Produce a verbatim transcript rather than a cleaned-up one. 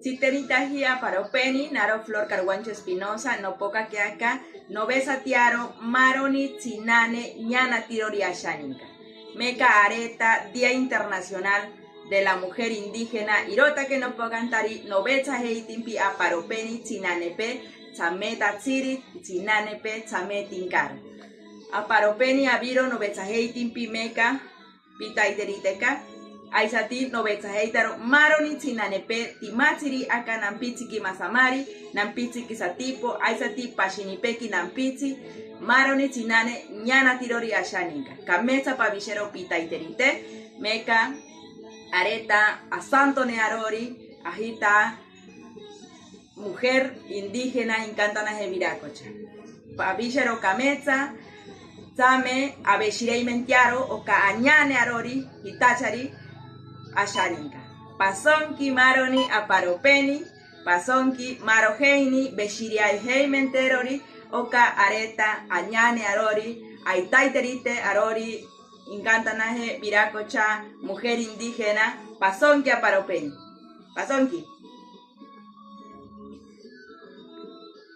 Tziteritaji aparopeni, naro Flor Carhuancho Espinosa, nopoka ke aka nobesatiaro maroni tsinane ñana tirori axaninka. Meka areta Día Internacional de la Mujer Indígena, irotake nopoka ntari nobetsajeitimpi aparopeni tsinanepe tsame tatsiri, tsinanepe tsame tinkara. Aparopeni abiro nobetsajeitimpi meka pitaiteriteka, aisati nobetsajeitaro maroni tsinanepe timatsiri aka nampitsiki masamari, nampitsiki satipo, aisati paxinipeki nampitsi, maroni tsinane ñana tirori axaninka. Kametsa pabixero pitaiterite, meka areta asantone arori, ajita mujer indígena inkantanaje virakocha. Pabixero kametsa, tsame abexireimentiaro oka añane arori, hitachari axaninka. Pasonki maroni aparopeni, pasonki marojeini bexiriaijeimenterori oka areta añane arori, aitaiterite arori inkantanaje virakocha, mujer indígena. Pasonki aparopeni. Pasonki.